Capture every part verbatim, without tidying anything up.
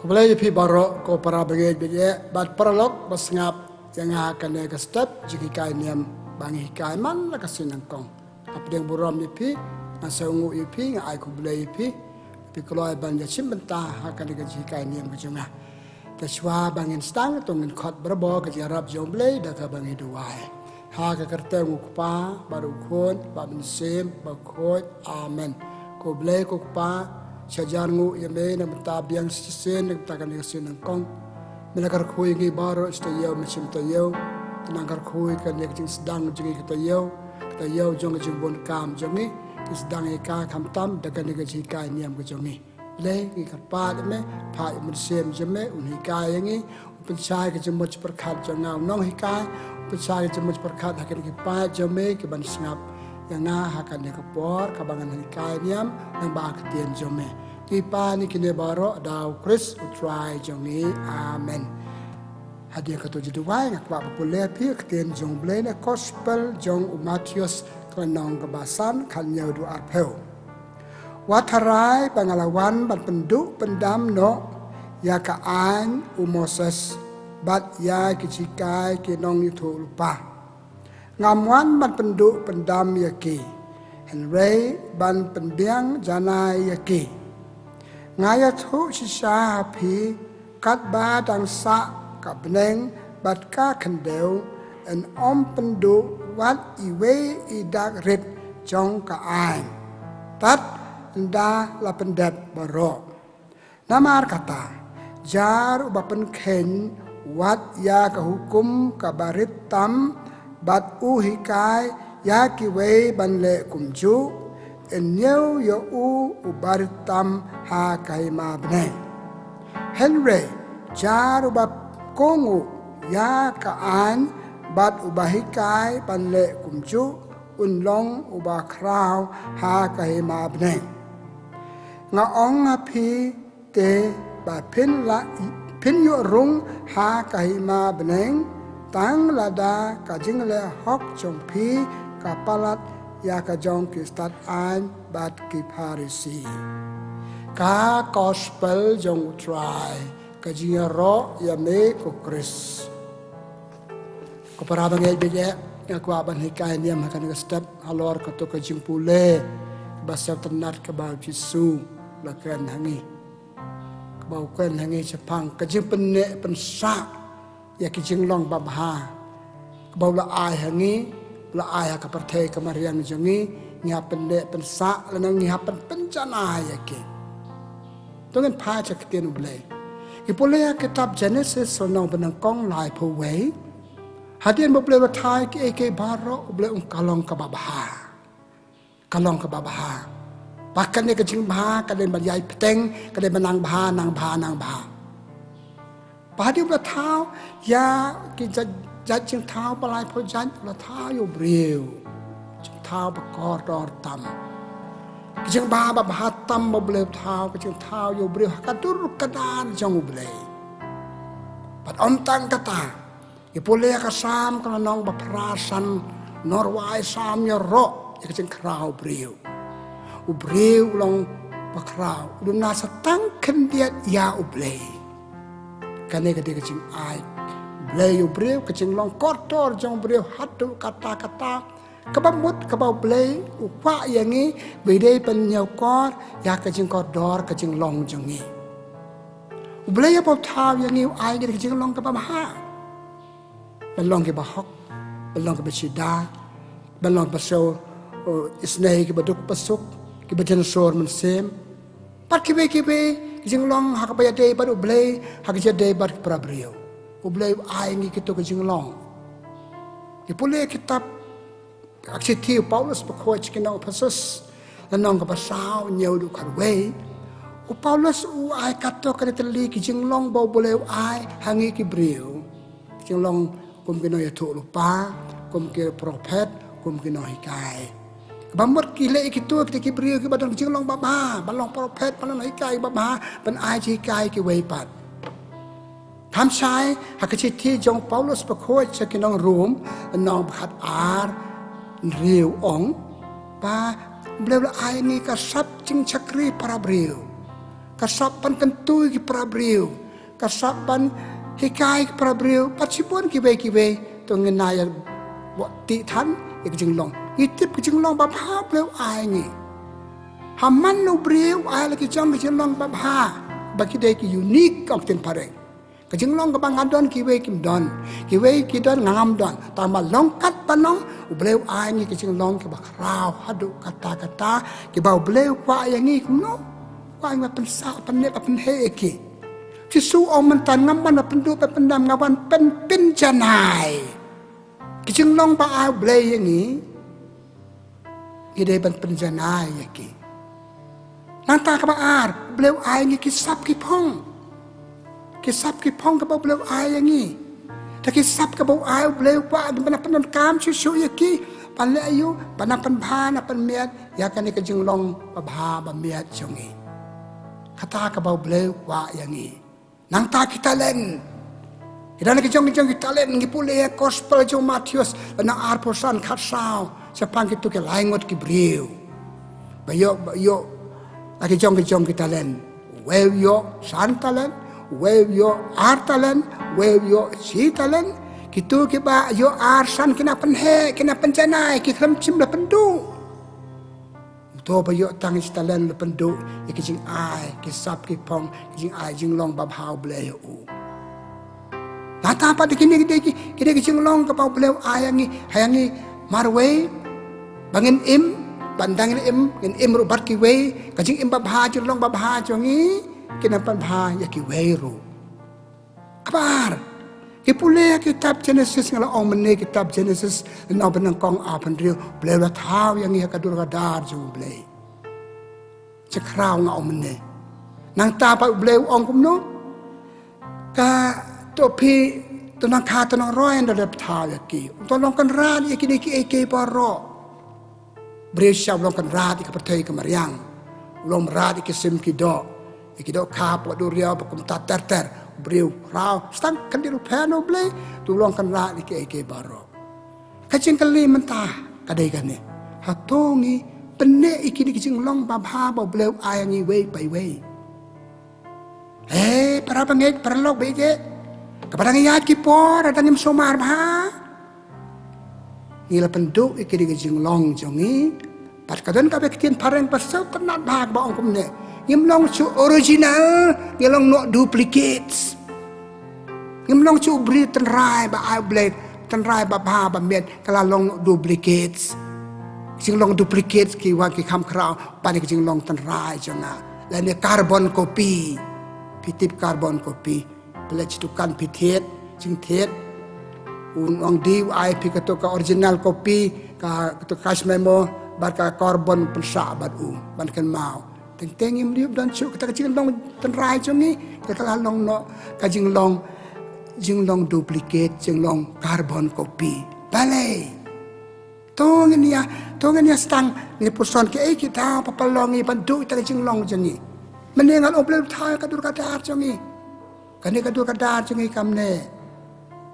Khublei ïa phi baroh ko para bangeit bangeit bad paralok ba sngap ïa nga ha kane ka step jinghikai niam ba ngi hikai man la ka sngi nyngkong. Hapdeng burom ïa phi, nga sngewnguh ïa phi, nga ai khublei ïa phi. Phi kloi ban ïa shim bynta ha kane ka jinghikai niam ka jong nga. Te shuwa ba ngin sdang to ngin khot barabor ka jingïarap jong U Blei da kaba ngi duwai. Ha ka kyrteng U Kpa bad U Khun bad U Mynsiem Bakhuid. Amen. Ko Blei ko Kpa, sha jan nguh ïa me na ka bynta biang shisien na ka bynta kane ka sngi nyngkong. Me la kyrkhu ïa ngi baroh shi taïew me shim taïew. Te nang kyrkhu ïa kane ka jingsdang jong ngi ka taïew, ka taïew jong ka jingbun kam jong ngi. Ngi sdang ïa ka khamtam da kane ka jinghikai niam ka jong ngi. Blei ngi kyrpad ïa me, phah ïa U Mynsiem jong me un hikai ïa ngi, un pynshai ka jingmut jingpyrkhat jong nga u nonghikai, un pynshai ka jingmut jingpyrkhat ha kine ki paid jong me ki ban sngap ïa nga ha kane ka por kaba ngan hikai niam lyngba ka ktien jong me. Ngi pan ïa kine baroh da U Khrist U Trai jong ngi. Amen. Hadien kato jingduwai nga kwah ban pule ïa phi ka ktien jong U Blei na ka Gospel jong u Mathaios ka lynnong kaba san, khathynñiew haduh arphew. Wat tharai ba nga la wan ban pynduh pyndam noh ïa ka aiñ u Moses bad ïa ki jinghikai ki nongïathuhlypa. Ngam wan ban pynduh pyndam ïa ki, hynrei ban pynbiang janai ïa ki. Nga ïathuh shisha ha phi, katba dang sah ka bneng bad ka khyndew, yn ym pynduh wat iwei i dak rit jong ka aiñ, tad ynda la pyndep baroh. Namar kata, jar uba pynkheiñ wat ïa ka hukum kaba rit tam bad u hikai ïa kiwei ban leh kumjuh, yn ñiew ïa u uba rit tam ha ka hima bneng. Hynrei jar uba kohnguh ïa ka aiñ bad uba hikai ban leh kumjuh, un long uba khraw ha ka hima bneng. Nga ong ha phi te ba phin la, phin ïoh rung ha ka hima bneng tang lada ka jingleh hok jong phi ka palat ïa ka jong ki stad aiñ bad ki Pharisi. Ka Gospel jong U Trai. Ka jingïaroh ïa me ko Khrist. Ko para bangeit bangeit, nga kwah ban hikai niam ha kane ka step halor kato ka jingpule kaba sngewtynnat kaba U Jisu u la kren ha ngi. Kaba u kren ha ngi shaphang ka jingpynneh pynsah ïa ki jinglong babha kaba u la ai ha ngi, u la ai ha ka pyrthei ka mariang jong ngi, ngi hap pynneh pynsah lane ngi hap pynjanai ïa ki. To ngin phai sha ka ktien U Blei. Ngi pule ha kitab Genesis lynnong ba nyngkong laiphew wei. Hadien ba U Blei u la thaw kiei kiei baroh, U Blei u ong ka long kaba bha. Ka long kaba bha. Ba kane ka jingbha ka dei ban ïai bteng, ka dei ban nang bha, nang bha, nang bha. Ba hadien ba la thaw ïa ki jait, jait jingthaw ba laiphew jait, u la thaw ïa u briew. Jingthaw ba kordor tam. Ka jingbha ba bha tam ba U Blei u thaw, ka jingthaw ïa u briew ha ka dur ka dar jong U Blei. Bad ym tang kata, ngi pule ha ka Salm ka lynnong ba phra san, u nongrwai Salm u ïaroh ïa ka jingkhraw briew. U briew u long bakhraw, u duna sa tang khyndiat ïa U Blei. Kane ka dei ka jingai U Blei ïa u briew, ka jinglong kordor jong u briew haduh katta katta. Kaba mut kaba U Blei u kwah ïa ngi ba ngi dei ban ñiewkor ïa ka jingkordor ka jinglong jong ngi. U Blei haba u thaw ïa ngi u ai ngi ka jinglong kaba bha. Ban long kiba hok, ban long kiba sida, ban long kiba sngewsih, eh, isynei, kiba duk ba suk, kiba jynshor mynsiem. Bad kiwei kiwei ki jinglong ha kaba ïadei bad U Blei, ha kaba ïadei bad ki para briew. U Blei u ai ngi kito ki jinglong. Ngi pule kitab, ka shithi u Paulus bakhuid sha ki nong Ephesus, lynnong kaba saw, hynñiew haduh khatwei. U Paulus u ai katto katne tylli ki jinglong ba U Blei u ai ha ngi ki briew. Ki jinglong kum ki nongïathuhlypa, kum ki prophet, kum ki nonghikai. Kaba mut ki leh kito kita ki briew kiba don ki jinglong babha, ban long prophet, ban long nonghikai babha, ban ai jinghikai kiwei pat. Tang shai ha ka shithi jong u Paulus bakhuid sha ki nong Rom, lynnong ba khatar, hynriew u ong ba U Blei u la ai ngi ka sap jingshakri para briew. Ka sap ban kyntu ïa ki para briew. Ka sap ban hikai ïa ki para briew. Bad shibun kiwei kiwei. To ngin ïa buh tih than ïa ka jinglong. Ngi tip ka jinglong babha U Blei u ai ngi. Ha man u briew u ai la ki jong ka jinglong babha. Ba ki dei ki unique, ong ktien phareng. Ka jinglong kaba nga don kiwei kim don. Kiwei ki don nga ngam don. Tang ba long kat ba long, U Blei u ai ngi ka jinglong kiba khraw haduh katta katta, kiba U Blei u kwah ïa ngi kumno? Kwah ïa ngi ba pynsah, pyneh, ba pynheh ïa ki. Jisu u ong mynta ngam wan ba pynduh ba pyndam, nga wan pynpynjanai. Ka jinglong ba ai U Blei ïa ngi, ngi dei ban pynjanai ïa ki. Nangta kaba ar, U Blei u ai ngi ki sap ki phong. Ki sap ki phong kaba U Blei u ai ïa ngi. Te ki sap kaba u ai U Blei u kwah ngi ban pyndonkam shuh shuh ïa ki. Ban leh aïu, ban pynbha, ban pynmiat ïa kane ka jinglong babha bamiat jong ngi. Kata kaba U Blei u kwah ïa ngi. Nangta ki talent. Ki don ki jong ki jong ki talent, ngi pule ïa gospel jong Mathaios, lynnong arphew san, khatsaw. Shaphang kito ki lai ngut ki briew. Ba ïoh, ba ïoh, la ki jong ki jong ki talent. Uwei u ïoh san talent, uwei u ïoh ar talent, uwei u ïoh shi talent. Kito kiba ïoh ar san ki nang pynheh, ki nang pynjanai, ki khlem shym la pynduh. Uto ba ïoh tang shi talent la pynduh ïa ki jingai, ki sap ki phong, ki jingai jinglong babha U Blei ïa u. Nangta pat kine ki dei ki, ki dei ki jinglong kaba U Blei u ai ïa ngi, ha ïa ngi marwei, ba ngin im, ban dang ngin im, ngin im ruh bad kiwei, ka jingim babha, jinglong babha jong ngi, ki nang pynbha ïa kiwei ruh. Kaba ar, ngi pule ïa kitab Genesis, nga la ong mynne kitab Genesis, lynnong ba nyngkong arphew hynriew, U Blei u la thaw ïa ngi ha ka dur ka dar jong U Blei. Sha khraw nga ong mynne. Nangta pat U Blei u ong kumno? Kato phi, to nang kha, to nang roi, ynda la thaw ïa ki. To long kynrad ïa kine kiei kiei baroh. Briew shisha u long kynrad ïa ka pyrthei ka mariang. U long kynrad ïa ki sim ki doh. Ïa ki dohkha, pok duriaw, ba kumta ter ter. Briew khraw, sdang khyndiat ruh pher na U Blei, to u long kynrad ïa kiei kiei baroh. Ka jingkylli mynta ka dei kane. Hato ngi pyneh ïa kine ki jinglong babha ba U Blei u ai ïa ngi iwei pa iwei? Hei, para bangeit, para lok bangeit. Kaba dang ïaid ki por, dang ngim sumar bha. Ngi la pynduh ïa kine ki jinglong jong ngi. Bad ka don kawei ka ktien phareng ba sngewtynnat bha kaba ong kumne. Ngim long shuh original, ngi long noh duplicates. Ngim long shuh u briew tynrai ba ai U Blei, tynrai babha bamiat, ka la long noh duplicates. Jinglong duplicates ki wan ki kham khraw, ban ïa ka jinglong tynrai jong nga. Lane carbon copy. Phi tip carbon copy. Phi leit sha dukan phi thied, jingthied. U nongdie u ai phi kato ka original copy, ka, kato ka cash memo, bad ka carbon pynsah bad u, ban kynmaw. Teng teng ngim dei ban don shuh kata ka jinglong tynrai jong ngi, ka la long noh ka jinglong, jinglong duplicate, jinglong carbon copy. Balei? To ngin ïa, to ngin ïa sdang, ngin ïa puson kaei ki daw ba pynlong ïa ban duh ïa ka jinglong jong ngi. Mynne nga la ong U Blei u thaw ïa ka dur ka dar jong ngi. Kane ka dur ka dar jong ngi kamne.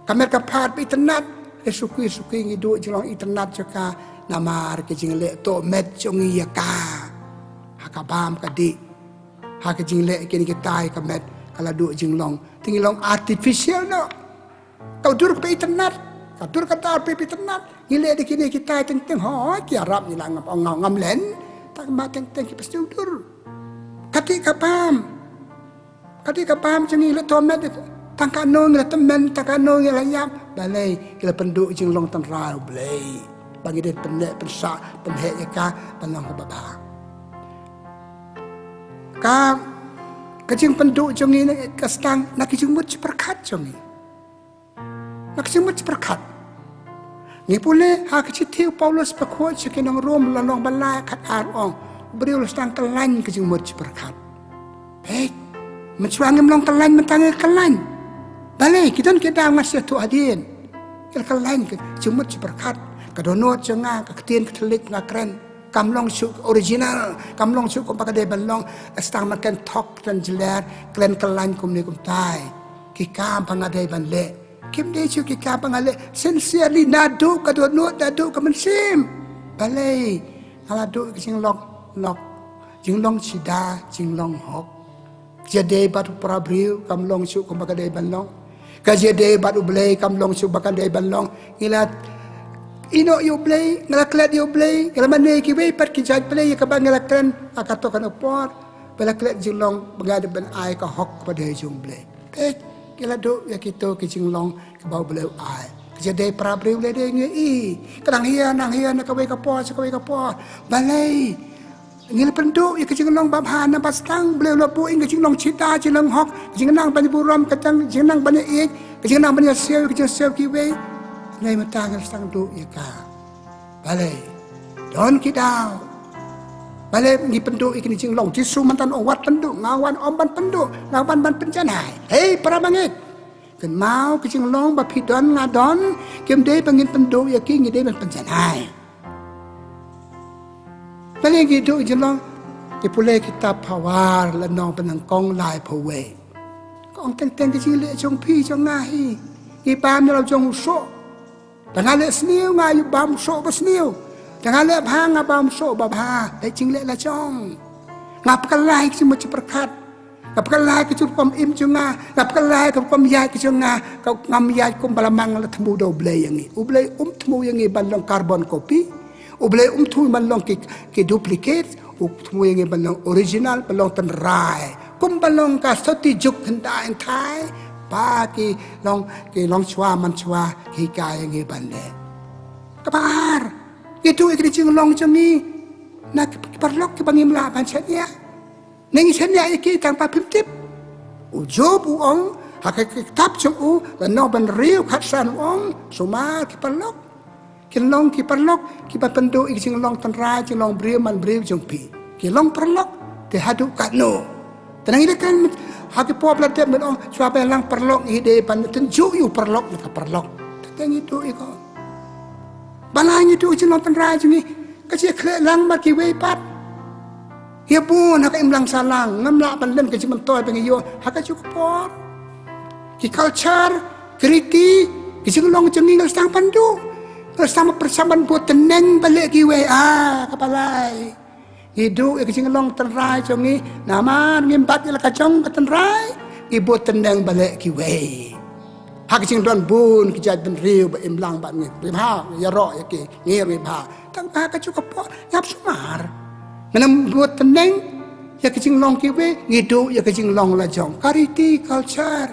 Ka met ka phad ba itynnat, eh, suki suki ngi duh jinglong itynnat jong ka, namar ka jingleh tohmet jong ngi ïa ka. Ha ka bam ka dih. Ha ka jingleh kine kita ïa ka met, ka la duh jinglong. Te ngi long artificial noh. Ka dur kaba itynnat, ka dur ka dar ba itynnat. Ngi leh da kine kita teng teng, hooid, ki Arab ngi la ngam ong, ngam len. Tang ba teng teng ki pynshong dur. Ka dih ka bam. Ka dih ka bam jong ngi la tohmet. Tang kano ngi la tymmen, tang kano ngi la ïap. Balei, ngi la pynduh jinglong tynrai U Blei. Ba ngi dei pyneh pynsah, pynheh ïa ka, pynlong kaba bha. Ka, ka jingpynduh jong ngi ne ka sdang na ki jingmut jingpyrkhat jong ngi. Na ka jingmut jingpyrkhat. Ngi pule ha ka shithi u Paulus ba khuid sha ki nong Rom, lynnong ba lai, khat ar ong. U briew u la sdang kyllain ka jingmut jingpyrkhat. Hei, mynshuwa ngim long kyllain, mynta ngi kyllain. Balei, ki don ki daw nga sngewthuh hadien. Ngi la kyllain ka jingmut jingpyrkhat. Ka dohnud jong nga, ka ktien Katholik nga kren. Kam long shuh original, kam long shuh kumba ka dei ban long, sdang ban kren thok, kren jler, kren kyllain kumne kumtai. Ki kam ba nga dei ban leh. Kim dei shuh ki kam ba nga leh sincerely naduh ka dohnud, naduh ka mynsiem. Balei, nga la duh ka jinglong, lok, jinglong sida, jinglong hok. Ka jingïadei bad u para briew kam long shuh kumba ka dei ban long. Ka jingïadei bad U Blei kam long shuh ba ka dei ban long. Ngi la ïehnoh ïa U Blei, ngi la klet ïa U Blei, ngi la mane kiwei pat ki jait Blei ïa kaba ngi la kren ha kato kano por. Ba la klet jinglong ba nga dei ban ai ka hok ba dei jong U Blei. Te ngi la duh ïa kito ki jinglong kaba U Blei u ai. Ka jingïadei para briew lei dei ngi i. Ka nang hia, nang hia, na kawei ka por sha kawei ka por. Balei? Ngi la pynduh ïa ka jinglong babha na ba sdang, U Blei u la buh ïa ka jinglong cheita, jinglong hok, ka jingnang ban burom, ka tang jingnang ban ïeit, ka jingnang ban ïasiew, ka jingsiew kiwei. Ngi mynta ngi la sdang duh ïa ka. Balei? Don ki daw. Balei ngi pynduh ïa kine jinglong? Jisu mynta u ong wat pynduh, nga wan ym ban pynduh, nga wan ban pynjanai. Hei para bangeit, kynmaw ka jinglong ba phi don nga don, kim dei ba ngin pynduh ïa ki, ngi dei ban pynjanai. Balei ngi duh jinglong? Ngi pule kitab Phawar lynnong ba nyngkong laiphew wei. Ka ong teng teng ka jingleh jong phi jong nga hi. Ngi bam na la jong u soh. Tang nga leh sniew nga ïa bam u soh ba sniew. Tang nga leh bha nga bam u soh ba bha. Dei jingleh la jong. Nga pynkylla ïa ka jingmut jingpyrkhat. Nga pynkylla ïa ka jingrukom im jong nga. Nga pynkylla ïa ka rukom ïaid ka jong nga. Ka ngam ïaid kumba la mang la thmu da U Blei ïa ngi. U Blei um thmu ïa ngi ban long carbon copy. U Blei um thmu ban long ki, ki duplicate. U thmu ïa ngi ban long original, ban long tynrai. Kumba long ka soti juk khyndai kynthai. Ba ki long, ki longshuwa manshuwa ki hikai ïa ngi ban leh. Kaba ar, ngi duh ïa kine jinglong jong ngi na ki, ki paralok kiba ngim lah ban shaniah. Ne ngi shaniah ïa ki tang ba phim tip. U Job u ong ha ka kitab jong u lynnong ba hynriew khatsan u ong, sumar ki paralok. Kin long ki paralok kiba pynduh ïa ki jinglong tynrai, jinglong briew man briew jong phi. Ki long paralok te haduh katno? Te nang ïa kren ha ki por ba la dep, men ong shuwa ba ïalang paralok ngi dei ban tynjuh ïa u paralok na ka paralok. Te ngi duh ïa ko. Ba la ngi duh ïa ka jinglong tynrai jong ngi. Ka jingkhleh lang bad kiwei pat. Ïa bun ha ka imlang sahlang ngam lah ban len ka jingmyntoi ba ngi ïoh ha kajuh ka por. Ki culture, ki riti, ki jinglong jong ngi ngi la sdang pynduh. Ngi la sdang pyrshang ban bud tneng ba leh kiwei, ah, kaba lai. Ngi duh ïa ka jinglong tynrai jong ngi namar ngim bat ïa la ka jong ka tynrai, ngi bud tneng ba leh kiwei. Ha ka jingdon bun ki jaitbynriew ba imlang bad ngi, bha ïaroh ïa ki, ngi bha. Tang ba ha kajuh ka por ngi hap sumar. Ngim bud tneng ïa ka jinglong kiwei, ngi duh ïa ka jinglong la jong. Ka riti culture.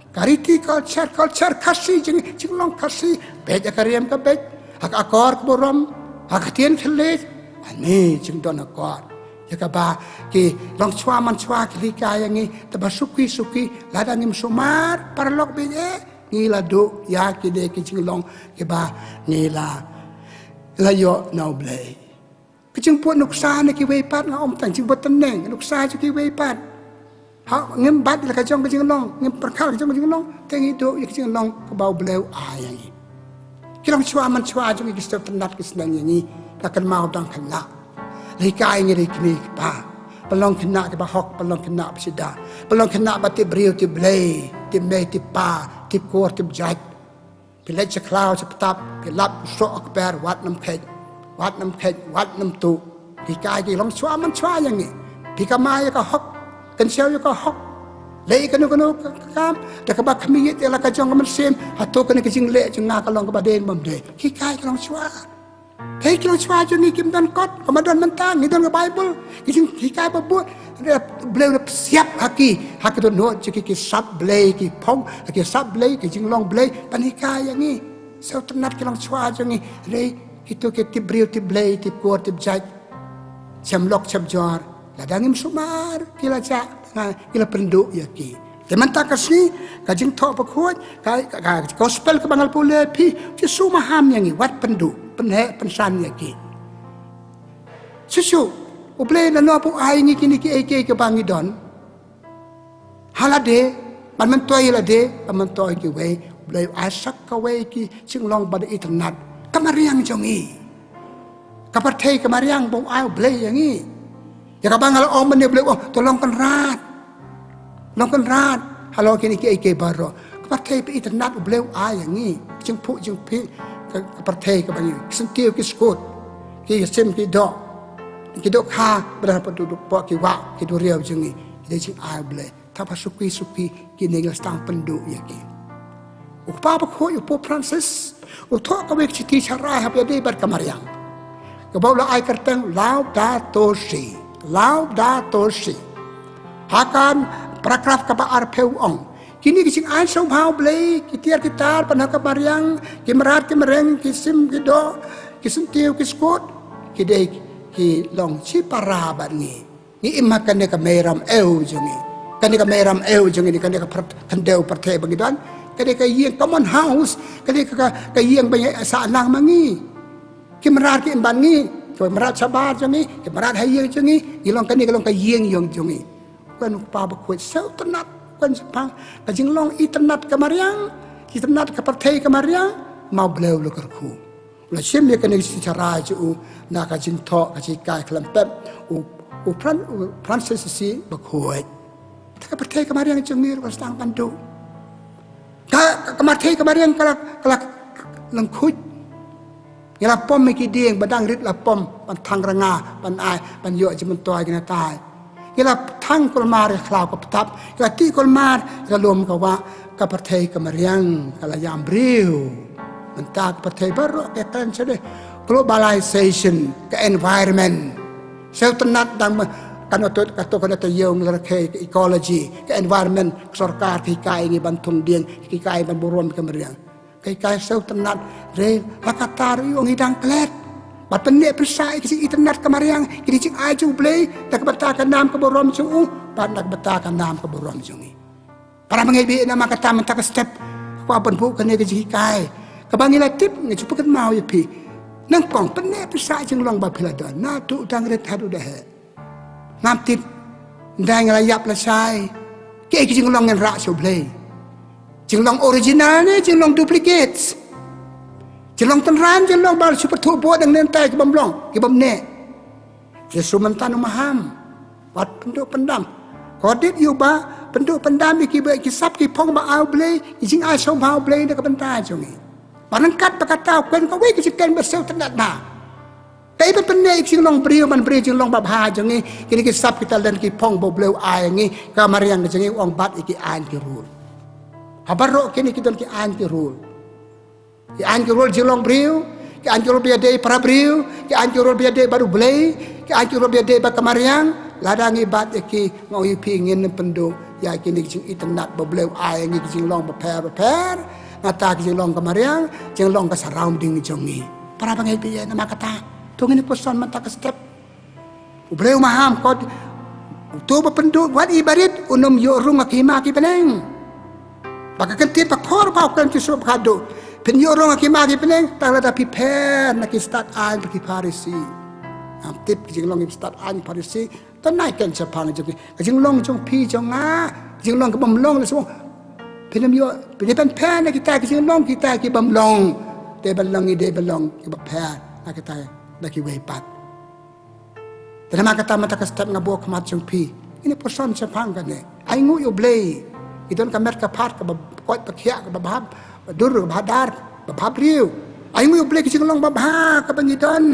Ka riti culture, culture Khasi jong ngi, jinglong Khasi. Beit ïa ka riam ka beit, ha ka akor ka burom, ha ka ktien khyllipmat. Ani jingdon akor. Ïa kaba ki longshuwa manshuwa ki la hikai ïa ngi, te ba suki suki, lada ngim sumar paralok beit eh, ngi la duh ïa kine ki jinglong kiba ngi la, la ïoh na U Blei. Ka jingbud nuksa na kiwei pat, nga ong tang jingbud tneng, nuksa jong kiwei pat. Ha, ngim bat ïa la ka jong ka jinglong, ngim pyrkhat ka jong ka jinglong, te ngi duh ïa ka jinglong kaba U Blei u ai ïa ngi. Ki longshuwa manshuwa jong ngi ki sngewtynnat ki sneng ïa ngi, la kynmaw dang khynnah. La hikai ïa ngi da ki kmie ki kpa. Ba long khynnah kiba hok, ba long khynnah ba sida. Ba long khynnah ba tip briew tip Blei, tip mei tip pa, tip kur tip jait. Phi leit sha khlaw sha btap, phi lap u soh ha kper, wat nym kheit, wat nym kheit, wat nym tuh. Ki hikai ki longshuwa manshuwa ïa ngi. Phi kamai ïa ka hok, kynshew ïa ka hok. Leh ïa kano kano ka, ka kam, da kaba khmih ïa la ka jong ka mynsiem, hato kane ka jingleh jong nga ka long kaba dei ne bym dei. Ki hikai ki longshuwa. Hei ki longshuwa jong ngi kim don kot, kaba don mynta, ngi don ka Baibl, ki jinghikai ba bun, U Blei u la pynsiap ha ki, ha ki dohnud jong ki, ki sap Blei, ki phong, ki sap Blei, ki jinglong Blei, ban hikai ïa ngi. Sngewtynnat ki longshuwa jong ngi, hynrei kito ki tip briew tip Blei, tip kur tip jait. Shem lok shem jor, lada ngim sumar, ki la jah, nga, ki la pynduh ïa ki. Te mynta ka sngi, ka jingthoh bakhuid, ka, ka, ka gospel kaba nga la pule phi, Jisu maham ïa ngi, wat pynduh, pynheh, pynsan ïa ki. Shisha, U Blei lano ba u ai ngi kine kiei kiei kiba ngi don. Ha lade, ban myntoi lade, ban myntoi kiwei, U Blei u ai sa kawei ki jinglong ba da itynnat. Ka mariang jong ngi. Ka pyrthei ka mariang ba u ai U Blei ïa ngi. Ïa kaba nga la ong mynne U Blei u ong, to long kynrad. Long kynrad. Halor kine kiei kiei baroh. Ka pyrthei ba itynnat U Blei u ai ïa ngi. Jingphuh jingphieng ka, ka pyrthei kaba ngi. Ki syntiew ki skud. Ki sim ki doh. Ki dohkha ba dang hapoh ki wah ki duriaw jong ngi. Dei jingai Blei. Tang ba suki suki kine ngi la sdang pynduh ïa ki. U Kpa Bakhuid u Pope Francis u thoh kawei ka shithi sharai haba ïadei bad ka mariang. Kaba u la ai kyrteng Laudato Si. Laudato Si. Ha ka paragraph kaba arphew u ong, kine ki jingai sngewbha U Blei, ki tiar ki tar ban ha ka mariang, ki mrad ki mreng, ki sim ki doh, ki syntiew ki skud, ki dei ki long shipara bad ngi. Ngi im ha kane ka meiram ew jong ngi. Kane ka meiram ew jong ngi, kane ka pyrth-, khyndew pyrthei ba ngi don. Kane ka ïing common house, kane ka, ka, ka ïing ba ngi sah lang ma ngi. Ki mrad ki im bad ngi, ki mrad shabar jong ngi, ki mrad ha ïing jong ngi, ngi long kane ka long ka ïing jong ngi. Khublei U Kpa Bakhuid, sngewtynnat, khublei shaphang ka jinglong itynnat ka mariang, itynnat ka pyrthei ka mariang, ma U Blei u la kyrkhu. U la shim ïa kane ka shithi sharai jong u na ka jingthoh ka jinghikai khlem pep u, u Fran-, u Francis Assisi Bakhuid. Te ka pyrthei ka mariang jong ngi ruh ka sdang ban duh. Ka, ka, ka pyrthei ka mariang ka la, ka la lyngkhuid. Ngi la pom ïa ki dieng, ba dang rit la pom, ban thang rnga, ban ai, ban ïoh jingmyntoi ki natai. Ngi la thang kulmar ïa ka khlaw ka btap, ngi la tih kulmar ïa ka lum ka wah, ka pyrthei ka mariang ka la ïam briew. Mynta ka pyrthei baroh ka kren sha dei globalization, ka environment. Sngewtynnat dang ma, kano to, kato kano to ïew ngi la rakhe ka ecology, ka environment, ka sorkar ka hikai ngi ban thung dieng, ka hikai ban burom ka mariang. Ka hikai sngewtynnat, re, la katta ruh ïoh ngi dang klet. Bad pyneh pynshai ïa ka jingitynnat ka mariang, ki jingai jong U Blei, na ka bynta ka nam ka burom jong u, bad na ka bynta ka nam ka burom jong ngi. Para bangeit ba ïeit, namar kata mynta ka step, kwah ban buh kane ka jinghikai. Kaba ngi la tip, ngi ju pynkynmaw ïa phi. Nyngkong, pyneh pynshai jinglong ba phi la don, naduh dang rit haduh da heh. Ngam tip, ynda ngi la ïap la shai, kiei ki jinglong ngin rah sha U Blei. Jinglong original ne jinglong duplicates. Jinglong tynrai, jinglong ba la shu pyrthuh bud nangne nangtai, ki bym long, ki bym neh. Jisu mynta u maham. Wat pynduh pyndam. Kordit ïa u ba pynduh pyndam ïa ki ba, ki sap ki phong ba ai U Blei, ki jingai sngewbha U Blei na ka bynta jong ngi. Ba ryngkat bad kata u kren kawei ka jingkren ba sngewtynnat bha. Kaei ban pyneh ïa ka jinglong briew, ban briew jinglong babha jong ngi, kine ki sap ki talent ki phong ba U Blei u ai ïa ngi, ka mariang jong ngi, u ong bat ïa ki aiñ ki rule. Ha baroh kine ki don ki aiñ ki rule. Ki aiñ ki rule jinglong briew, ki aiñ ki rule ba ïadei para briew, ki aiñ ki rule ba ïadei bad U Blei, ki aiñ ki rule ba ïadei bad ka mariang, lada ngi bat ïa ki, nga ong ïa phi ngin ym pynduh ïa kine ki jingitynnat ba U Blei u ai ïa ngi, ki jinglong bapher bapher, nangta ki jinglong ka mariang, jinglong ka surrounding jong ngi. Para bangeit ba ïeit, namar kata, to ngin ïa puson mynta ka step. U Blei u maham, ko, uto uba pynduh, wat i barit, un ym ïoh rung ha ki hima ki bneng. Ba ka kyntien ba khor ba u kren Jisu ba ka duh. Phin ïoh rung ha ki hima ki bneng, tang lada phi pher na ki stad aiñ bad ki Pharisi. Ngam tip ki jinglong ki stad aiñ Pharisi, to nai ken shaphang jong ki. Ka jinglong jong phi jong nga, ka jinglong ka bym long la shu. Phin ym ïoh, phin ïa pynpher na kita ki jinglong, kita ki bym long. Te ban long ngi dei ban long kiba pher na kita, na kiwei pat. Te namar kata mynta ka step nga buh khmat jong phi. Ngin ïa puson shaphang kane. Ainguh ïa U Blei. Ngi don ka met ka phad kaba koit ba khiah kaba bha, ba dur kaba hadar, ba bha briew. Ainguh ïa U Blei ka jinglong babha kaba ngi don.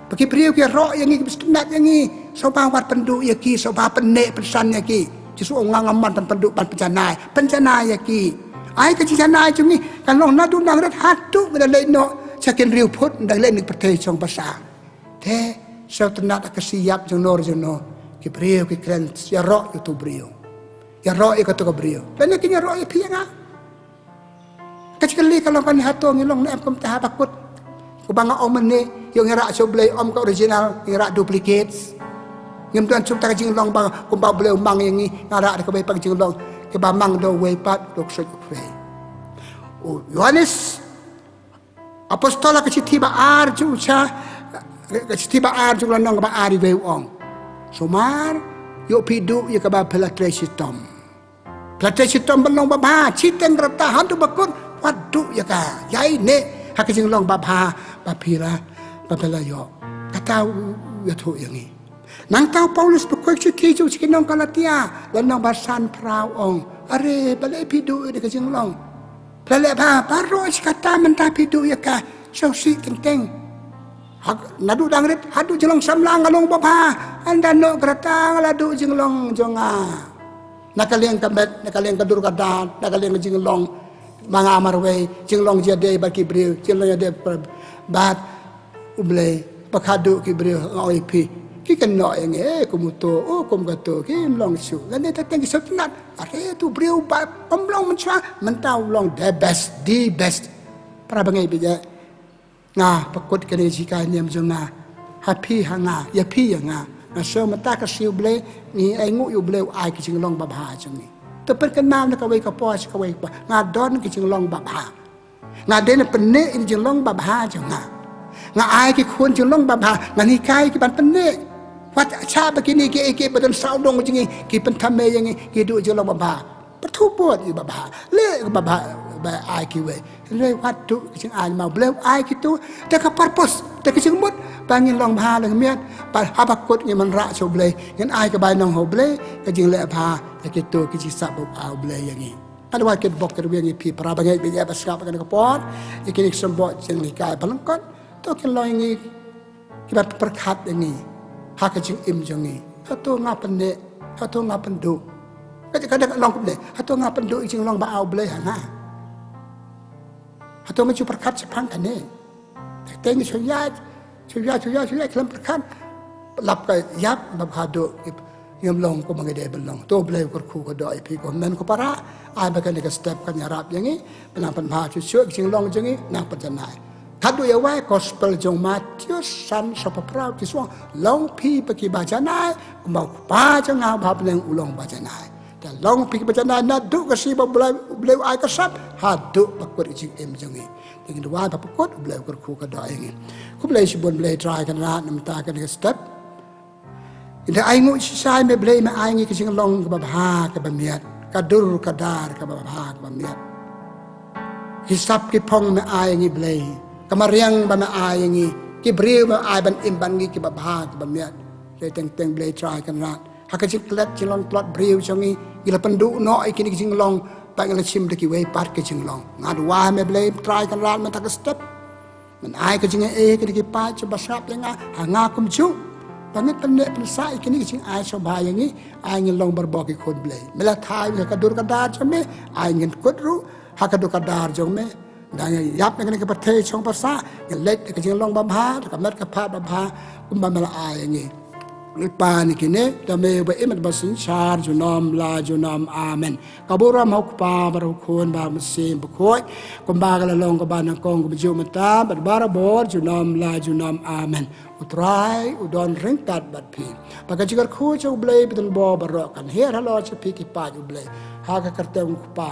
Ba ki briew ki ïaroh ïa ngi, ki sngewtynnat ïa ngi. Sngewbha wat pynduh ïa ki, sngewbha pyneh pynsan ïa ki. Jisu u ong ngam mon ban pynduh, ban pynjanai. Pynjanai ïa ki. Ai ka jingjanai jong ngi kan long naduh dang rit haduh ngi da leit noh sha ki hynriew phut, dang leit na ki pyrthei shong basa. Te sngewtynnat ha ka shi ïap jong no jong no, ki briew ki kren ïaroh ïa uto u briew, ïaroh ïa kato ka briew. Lane kin ïaroh ïa phi ïa nga. Ka jingkylli ka long kane, hato ngi long ne em kumta haba kut? Kumba nga ong mynne, ïoh ngi rah sha U Blei ym ka original, ngi rah duplicates. Ngim don shuh ta ka jinglong ba kumba U Blei u mang ïa ngi, nga rah da kawei pat ka jinglong, kaba mang da uwei pat, da u ksuid u khrei. U Ïohannes Apostol ha ka shithi ba ar jong u sha, ka shithi ba ar jong u lynnong ba ar, iwei u ong: Sumar, ïoh phi duh ïa kaba phi la trei shitom. Phi la trei shitom ban long babha, shiteng rta haduh ba kut, wat duh ïa ka. Ïaineh ha ka jinglong babha ba phi la, ba phi la ïoh. Kata u ïathuh ïa ngi. Nangta u Paulus ba khuid shithi jong u sha ki nong Galatia, lynnong ba san, phra u ong: Are, balei phi duh ïa ka jinglong? Phi la leh bha baroh shi katta, mynta phi duh ïa ka, sngewsih teng teng. Ha, naduh dang rit haduh jinglong samla nga long babha. Ynda noh ka rta nga la duh jinglong jong nga. Na ka liang ka met, na ka liang ka dur ka dar, na ka liang ka jinglong ma nga marwei, jinglong jingïadei bad ki briew, jinglong jingïadei bad U Blei, ba ka duh ki briew nga ong ïa phi. Ki kynnoh ïa ngi, eh, kum uto, oh, kum kato, kim long shuh. Lane ta teng ki sngewtynnat, are tu briew ba ym long mynshuwa, mynta u long the best, the best. Para bangeit bad ïa nga pynkut kane ka jinghikai niam jong nga ha phi ha nga, ïa phi ïa nga. Nga sngew mynta ka sngi U Blei, ngi ainguh ïa U Blei u ai ka jinglong babha jong ngi. To pynkynmaw na kawei ka por sha kawei ka por, nga don ka jinglong babha. Nga dei ban pyneh ïa ka jinglong babha jong nga. Nga ai ki khun jinglong babha, ngan hikai ki ban pyneh. Wat shah ba kine kiei kiei ba don sawdong jong ngi ki pynthame ïa ngi, ki duh jinglong babha. Pyrthuh bud ïa babha. Leh babha ba ai kiwei. Hynrei wat duh ka jingai ma U Blei u ai kito da ka purpose, da ka jingmut ba ngin long bha lem miet. Ba haba kut ngin wanrah sha U Blei, ngin ai ka bainong ha U Blei, ka jingleh bha ïa kito ki jingsap ba u ai U Blei ïa ngi. Nga duwai kyrpad bok kyrpad ïa ngi phi para bangeit bad ïa ba sngap ha kane ka por, ïa kine ki symboh jinghikai ba lyngkot. To kin long ïa ngi kiba pyrkhat ïa ngi ha ka jingim jong ngi. Hato nga pyneh, hato nga pynduh. Ka, ka dang long kumne, hato nga pynduh ïa ka jinglong ba ai U Blei ha nga. Hato nga ju pyrkhat shaphang kane. Te ngi shu ïaid, shu ïaid, shu ïaid, shu ïaid khlem pyrkhat. Lap ka ïap, lap ka duh. Ngim long kumba ngi dei ban long. To U Blei u kyrkhu kyrdoh ïa phi ko hynmen ko para. Ai ba kane ka step kan ïarap ïa ngi. Ba nang pynbha shuh shuh ka jinglong jong ngi, nang pynjanai. Katba ïa wai gospel jong Mathaios san, sawphew phra, ki shu ong, long phi ba kiba janai, kumba u Kpa jong nga uba ha bneng u long ba janai. Te long phi kiba janai naduh ka sngi ba U Blei, U Blei u ai ka sap, haduh ba kut ka jingim jong ngi. Te ngin duwai ba pynkut, U Blei u kyrkhu kyrdoh ïa ngi. Khublei shibun Blei Trai Kynrad, na mynta kane ka step. Ngi da ainguh shisha ïa me Blei, me ai ngi ka jinglong kaba bha kaba miat, ka dur ka dar kaba bha kaba miat. Ki sap ki phong me ai ngi Blei, ka mariang ba me ai ngi, ki briew me ai ban im bad ngi kiba bha kiba miat. Te teng teng Blei Trai Kynrad, ha ka jingklet jinglong tlot briew jong ngi, ngi la pynduh noh ïa kine ki jinglong, ba ngi la shim da kiwei pat ki jinglong. Nga duwai me Blei Trai Kynrad mynta ka step. Men ai ka jingaiei ha kine ki paid ba sngap ïa nga, ha nga kumjuh. Ba ngin pyneh pynsah ïa kine ki jingai sngewbha ïa ngi, ai ngin long barabor ki khun Blei. Me la thaw ïa ka dur ka dar jong me, ai ngin kut ruh ha ka dur ka dar jong me. Nda ngi ïap na kane ka pyrthei shong pyrshah, ngin leit da ka jinglong babha, da ka met ka phad babha, kumba me la ai ïa ngi. Lypa na kine, da me uba im bad uba synshar junom la junom. Amen. Ka burom ha u Kpa bad ha u Khun bad ha u Mynsiem Bakhuid, kumba ka la long kaba nyngkong kumjuh mynta bad barabor junom la junom. Amen. U Trai u don ryngkat bad phi. Ba ka jingkyrkhu jong U Blei ba don bor baroh kan hiar halor sha phi ki paid U Blei. Ha ka kyrteng u Kpa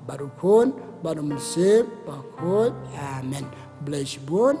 bad u Khun bad u Mynsiem Bakhuid. Amen. Blei shibun.